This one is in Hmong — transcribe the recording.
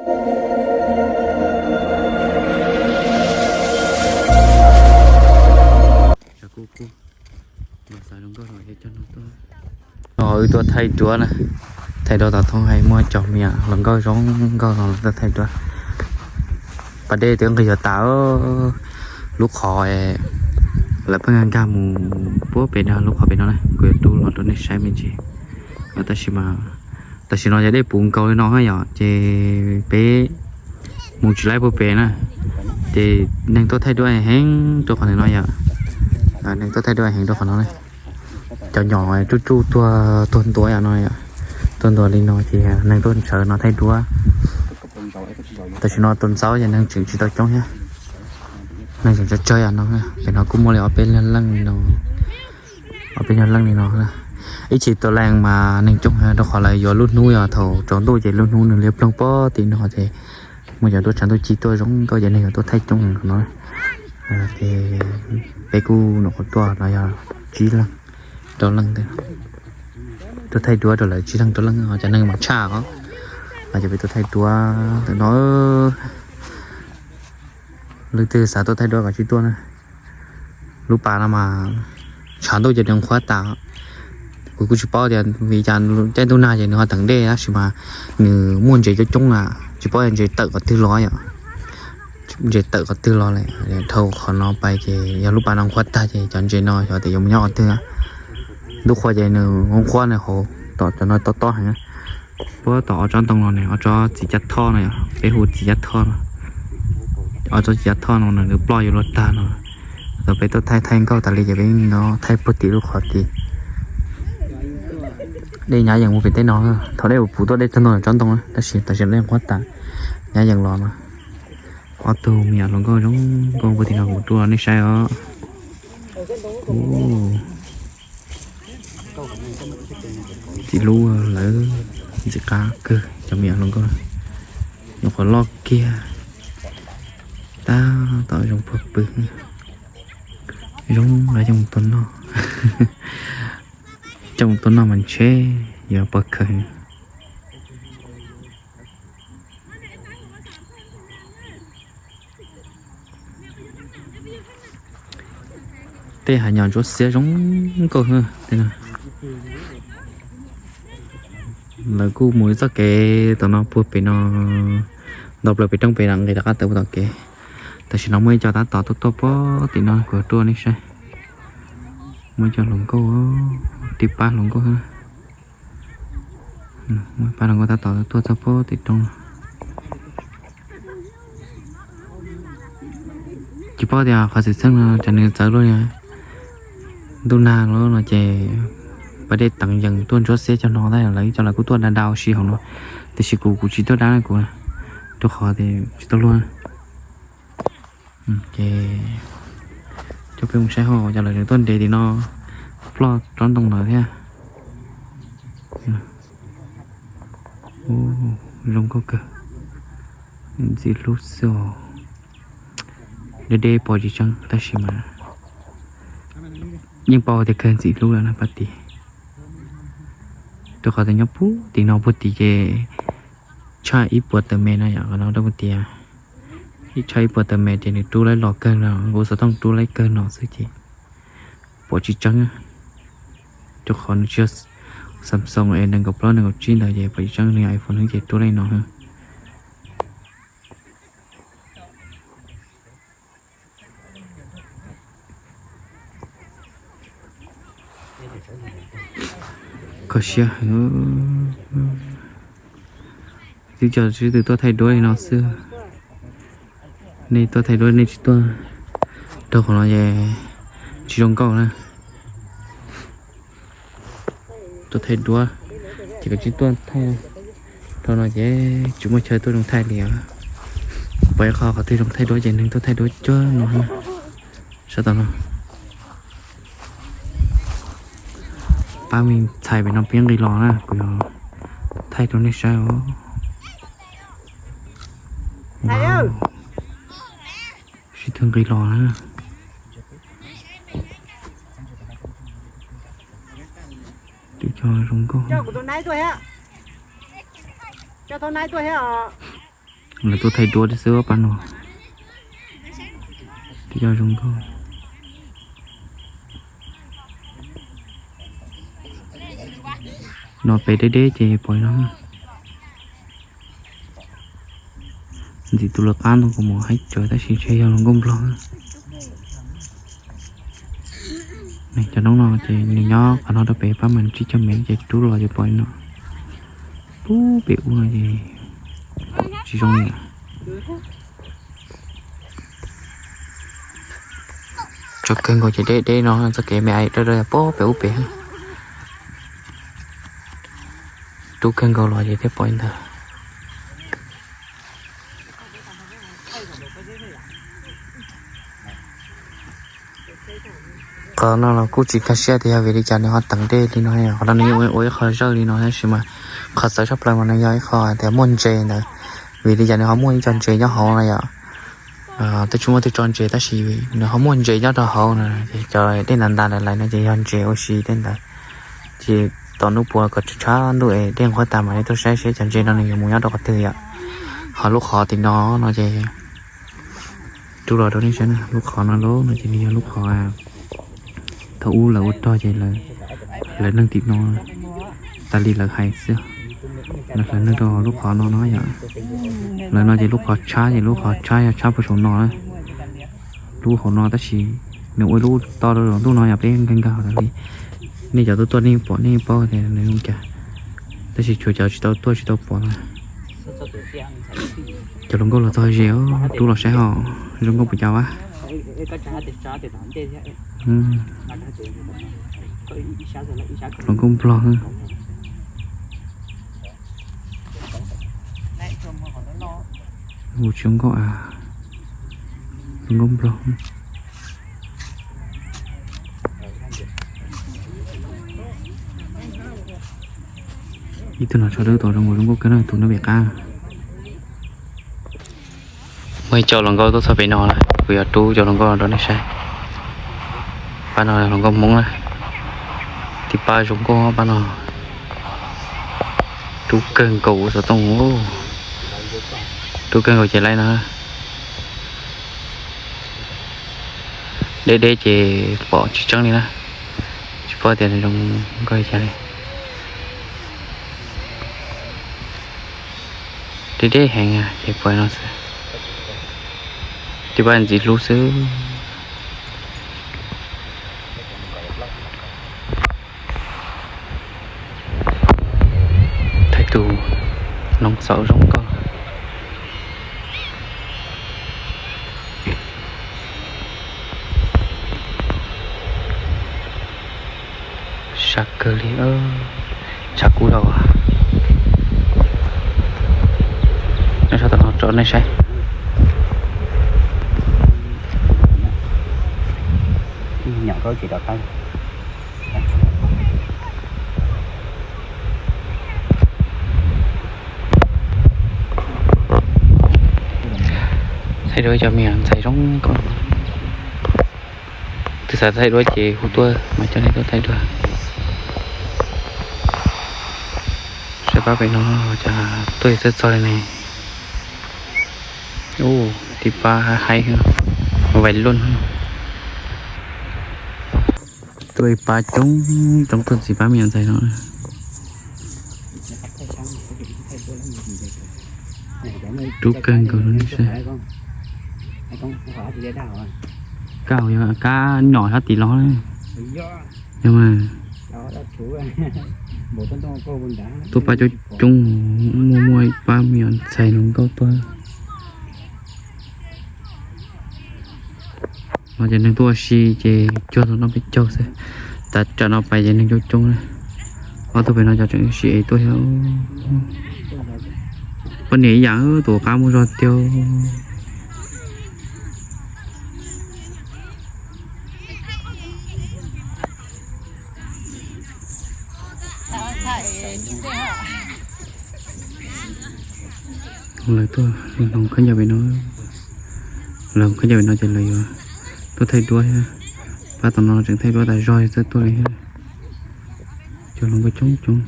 Kuv kuv los xav zoo nkauj los yog cog no tuaj. No wb tuaj thaij duab na, thaij duab tom thoob hais muaj cov me nyuam hluas nkauj zoo nkauj no tuaj thaij duab. Pas dej twb nqis yuav tas, lub qhov lawv pheej nkag mus puag pem no, lub qhov pem no na, kuv yuav rub los rau nej saib me ntsis. Tab sis mas tam sim no yog dej puv nkaus li no yom, ces peb mus tsis laib puag pem na, ces neeg tuaj thaij duab heev rau qhov ntawm no yom. Neeg tuaj thaij duab heev rau qhov no na. Cov nyom tsuj tsuj tuag, tuag ntua yom no, tuag ntua li no ces neeg tuaj ntshaw no thaij duab. Tam sim no tus ntxaub ces neeg tseem tsis tau coob thiab, neeg tseem tsawg tsawg yom no. Pem no kuj muaj li ob peb leeg li no, ob peb nyuag leej li no. Ib chim tus leej mas neeg coob heev rau qhov lawv yuav lub hnub, yog thaum tsaus ntuj ces lub hnub nws liab ploog pog tim no ces muaj cov tuaj tshav ntuj ci tuaj zoo nkauj ces neeg yuav tuaj thaij coob heev no. Ces peb kuj nyuam qhuav tuaj no yog tsib leeg rau leej ntawd, tuaj thaij duab rau lawv tsib leeg rau leej, ho cov neeg mas tshaj os. Ces peb tuaj thaij duab ntawm no, leej twg xav tuaj thaij duab kom tsib tuaj na. Lub pas no mas tshav ntuj ces nws qhuav tas. Kuv kuj tsis paub tias vim cas caij ntuj nag ces nws ho teem dej tab sis mas nws muaj ntses coob coob na, tsis paub ntses tawm qhov twg los yom. Ntses tawm qhov twg los lawm, dhau qhov no pais ces yog lub pas no qhuav tag ces cov ntses no xyov tias yuav mus nyob qhov twg. Ntuj qhuav ces nws qhuav nws hauv tom cov no tob tob heev. Puag tom ob tsob ntoo no ne, ob tsob txiv cab thoj no, peb hu txiv cab thoj no. Ob tsob txiv cab thoj no nws ploj yuav luag tag no. Thaum peb tuaj thaij thaij nkauj tas li ces peb no thaij puag tim lub qhov tid. Dej nyab yees mus pem tej no, thaum dej puv tuaj dej txog ntua tsob ntoo na, tab sis tam sim no dej qhuav tas, nyab yees los no. Ob tug me nyuam hluas nkauj zoo nkauj puag tim no kuv rub nej saib os. Ntxim hlub lawv ntxim qab kawg cov me nyuam hluas nkauj, nyuam qhuav loj kiag. Tab tom zoo puag pw, zoo lawv coj mus tua noj, coj mus tua noj mas ntshe yuav pov khawv. Tej hav nyom ntsuab xiab zoo nkauj. Lawv kuj mus txoj kev tom no puag pem no, nto plaws pem roob pem no nqis rov qab tawm puag tom kev. Tam sim no muaj ib co tab tom tuaj tuaj puag tim no kuv rub nej saib. Muaj ib co hluas nkauj, tib pab hluas nkauj, muaj ib pab hluas nkauj tab tom tuaj txog puag tim roob. Tsis paub tias qhov xwm txheej no ces nws txawv luaj li. Ntuj nag los no ces pas dej teev yees tuaj ntsuab xiab cov no ntag, lawv cov lawv kuj tuaj da da ua si hauv no, tiam sis kuv kuv tsis tuaj dab kuv, rau qhov tias tsis tau luag. Ces coj peb mus saib hauv cov lawv tuaj nres tim no, ploj tsob ntoo lawm thiab. Zoo nkauj kawg, ntxim hlub xwb os. Deb deb pom tsis tseeb tab sis mas yeej paub tias kawg ntxim hlub lawm na pab tim. Rau qhov tias nyob puag tim no puag tim ces tshaj ib puas tawm mev no yom, qhov no rau puag tim, tshaj ib puas tawm mev ces nws rub laib los kawg no, kuv xov tooj rub laib kawg no xwb ces pom tsis tseeb. Rau qhov nws tsis yog Samsung es nees nkaum plaub nees nkaum tsib ntawd ces pom tsis tseeb, nws yog iPhone xwb ces rub laib no. Kho siab heev. Twb cov sib tw tuaj thaij duab li no xwb. Nej tuaj thaij duab nej tsis tuaj rau qhov no ces tsis zoo nkauj na. Tuaj thaij duab ces koj tsis tuaj thaij rau no ces tsis muaj chaw tuaj zoo thaij li os. Pom ib qho qhov twg zoo thaij duab ces neeg tuaj thaij duab cuag no. Sab tom no pab me ntxhais pem no peb nqis los na, kuv yuav thaij rau nej saib os. Sib tw nqis los na. Twb cog zoo nkauj. Cog kuv tus naib tuaj thiab. Cog tau naib tuaj thiab os. Lawv tuaj thaij duab xwb pab no. Twb coj zoo nkauj. No pem deb deb ces pom no. Ntxim tus lawv qab ntoo kaus mom haib tsawv tab sis ntshe yog hluas nkauj nplog. Cov noob no ces nws nyob qhov no rau pem pab mas nws tsis coj me ces rub los ces pom li no. Pub pem ub no ces tsis zoo li. Tso kawg nkaus ces deb deb no txoj kev me ai dawb dawb pub pem ub pem. Rub kawg nkaus los ces thiaj pom li ntawd. Qhov no los kuj tsis nkag siab tias yog vim li cas nws ho teev dej li no, qhov no nws yeej ua ib qho zawj li no tab sis mas qhov txawv tshaj plaws mas nws yog ib qho tias muaj ntses ntawd. Vim li cas nws ho muaj ib co ntses nyob hauv no yom? Twb tsis muaj twg tso ntses tab sis nws ho muaj ntses nyob rau hauv no, ces cov dej ntas ntas lawm lawm no ces yog ntses ua si tej ntawd. Ces tos hnub puas kom tshav ntuj es dej nqhuab tas mas nej tuaj saib seb cov ntses no nws yuav mus nyob rau qhov twg yom. Ho lub qhov tim no no ces rub los rau nej saib na, lub qhov no lauj no ces nws yog lub qhov thaum ub lawv ua rog ces lawv neeg tim no tas li lawv hais xwb. Lawv neeg rau lub qhov no no yom. Lawv no ces lub qhov tshab ces lub qhov tshab yog tshab puag saum no na. Lub hauv no tab sis nws ua lub to rau ntuj no yog peb nkag nkag hauv li. Nej cov tuaj tuaj nej pom nej paub tias nws zoo cas, tab sis tshuav cov tsis tau tuaj tsis tau pom na. Cov hluas nkauj los txog ze, rub los saib ho zoo nkauj puas cas a. Hluas nkauj nplog. Hu tsis zoo nkauj a, zoo nkauj nplog. Ib tug no tsho dawb tod zoo nkauj zoo nkauj kawg na, tus nyob pem qab. Muaj ib co hluas nkauj tuaj txog pem no lawm, kuv yuav rub cov hluas nkauj no rau nej saib. Pab no hluas nkauj Hmoob na, tib pab zoo nkauj pab no. Rub kawg nkaus xov tooj, rub kawg nkaus ces laib no. Deb deb ces pom tsis tseeb li na, tsis paub tias zoo nkauj li cas li. Deb deb heev ces pom no xwb, tib pab ntxim hlub xwb. Thaij tus noov xaum zoo nkauj. Sab kawg li, tshav kub dhau. Nej sab tom no tso nej saib. Thaij duab cov me nyuam ntxhais zoo nkauj. Tus xav thaij duab ces hu tuaj mas coj nej tuaj thaij duab. Saib pab pem no cas tuaj txog txog li ne. Ub, tib pab haib, vais luj. Tuaj ib pab coob coob tuaj ntxiv pab me nyuam ntxhais no. Rub kawg nkaus li saib. Kab, kab nyom sab tim los. Tuaj pab coob coob, muaj muaj ib pab me nyuam ntxhais hluas nkauj tuaj. No ces neeg tuaj ua si ces cuag tau no peb caug xwb. Tav tsam no pais ces neeg coob coob na. Ob tug pem no cov tseem sib ev tuaj thiab. Poj niam ib yam, tus qab muaj zog tiag. Lawv tuaj hloov khaub ncaws pem no, lawv hloov khaub ncaws pem no ces lawv yuav tuaj thaij duab thiab. Pab tom no tseem thaij duab tas zog txawj tuaj li thiab. Cov hluas nkauj coob coob.